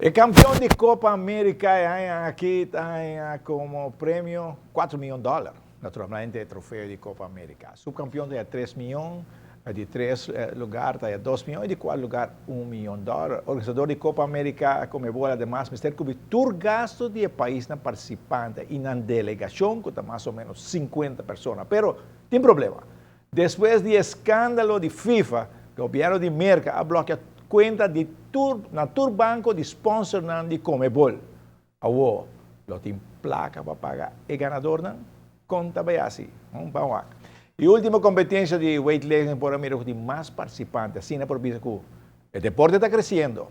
E campeon di Copa America e aña aki ta haña como premio cuatro miyon dollar, naturalmente e trofeo di Copa America. Subcampeon ta haña tres miyon, di tres lugar ta haña dos miyon y di cuart lugar un miyon dollar. Organisador di Copa America Conmebol ademas mester cubri tur gasto di e paisnan participante y nan delegacion cu ta mas o menos cincuenta persona. Pero tin problema. Despues di escándalo di FIFA, gobierno di Merca a blokea cuenta di tur na tur banco di sponsornan di Conmebol. Awo, lo tin placa pa paga e ganadornan? Con ta bay haci? Ban wak. E ultimo competencia di weightlifting por a mira cu tin mas participante, asina por bisa cu e deporte ta creciendo.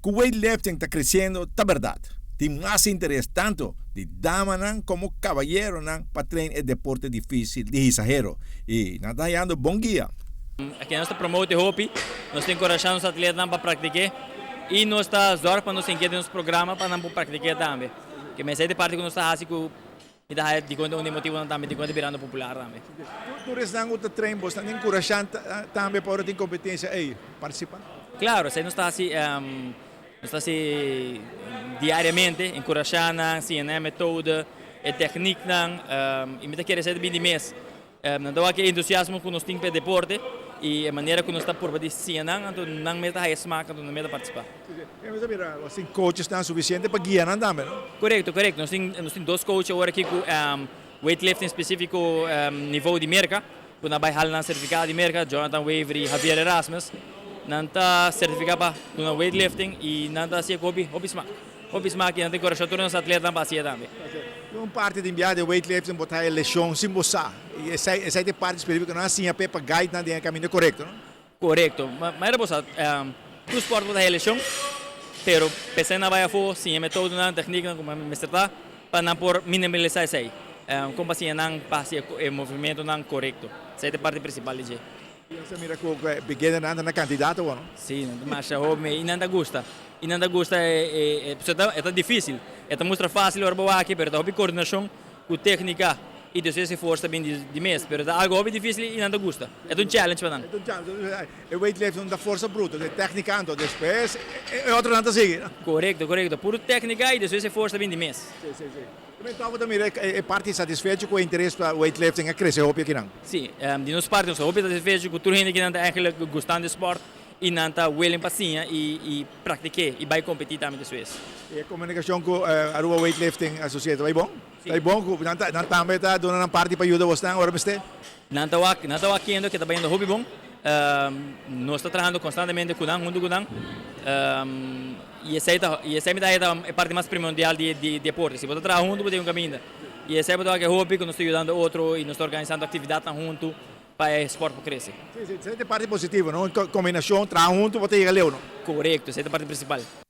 Ku weightlifting ta kresiendo ta bèrdat. Tin mas interes tantu di damanan komo kabayeronan pa train e deporte difísil di hisa hero i nan ta hayando bon guia. Aki nos ta promote hopi, nos ta enkurashá nos atletanan pa praktik'é i nos ta zòrg pa nos tin ke den nos programa pa nan por praktik'é tambe. Ke mester e parti ku nos ta hasi ku Mi ta haya dikon ta un di e motibonan tambe dikon ta birando popular tambe. Tur esnan ku ta train bo esnan ta enkurashá tambe pa ora tin kompetensia ei partisipá? Klaro, esei nos ta hasi nos ta hasi diariamente, enkurashá nan, siña nan e metode, e tekniknan i mi ta kere esei ta bin di mes. Nan ta wak e entusiasmo ku nos tin pa e deporte i e manera ku nos ta purba di siña nan, anto nan mes ta haya smak, anto nan mes ta partisipá. E nos a mira nos tin coachesnan sufisiente pa guia nan tambe, no? Korekto, korekto. Nos tin nos tin dos coach awor aki ku weightlifting spesífiko nivo di Merka, ku nan a bai hala nan sertifikado di Merka, Jonathan Wever i Javier Erasmus. Nan ta sertifiká pa duna weightlifting i nan ta hasié ku hopi hopi smak. Hopi smak i nan ta enkorashá tur nos atletanan pa hasié tambe. Un parti di biaha di weightlifting bo ta haya leshon sin bo sa. I esei esei ta e parti spesífiko nan a siña p'e pa guide nan den e kaminda korekto, no? Korekto. Manera bo sa, tur spòrt bo ta haya leshon, pero p'esei nan bai afó siña metodonan, tekniknan ku mester ta pa nan por minimalisá esei. Kon pa siña nan pa hasi e movimentonan korekto. Esei ta e parti prinsipal di dje. I nos a mira ku e beginnernan ta na kantidat awor, no? Sí, nan ta masha hopi i nan ta gusta. I nan ta gusta e e pasobra e ta difísil. E ta mustra fásil ora bo wak, pero ta hopi koordinashon ku téknika i despues e forsa bin di mes. Pero ta algu hopi difísil i nan ta gusta. E ta un challenge pa nan. E ta un challenge. E weightlifting ta forsa bruto, e téknika anto despues e otronan ta sigui, no? Korekto, korekto. Puru téknika i despues e forsa bin di mes. Sí, sí, sí. Tambe tòg bo ta mira e parti satisfecho ku e interes pa weightlifting a krese hopi akinan. Sí, di nos parti nos ta hopi satisfecho ku tur hende kinan ta eigenlijk gustando e spòrt i nan ta willing pa siña i praktik'é i bai kompetí tambe despues. I e komunikashon ku Aruba Weightlifting Association ta bai bon? Sí. Ta bai bon ku nan ta nan tambe ta duna nan parti pa yuda bosnan ora mester? Nan ta wak nan ta wak kendo ke ta bayendo hopi bon. Nos ta trahando konstantemente ku nan huntu ku nan i esei ta i esei mi ta haña ta e parti mas primordial di di deporte. Si bo ta traha huntu bo tin un kaminda. I esei bo ta wak e hopi ku nos ta yudando otro i nos ta organisando aktividatnan huntu pa e sport por krese. Si, si, esei ta e parti positivo, no? Kombinashon, traha huntu bo ta yega leu, no? Korekto, esei ta e parti prinsipal.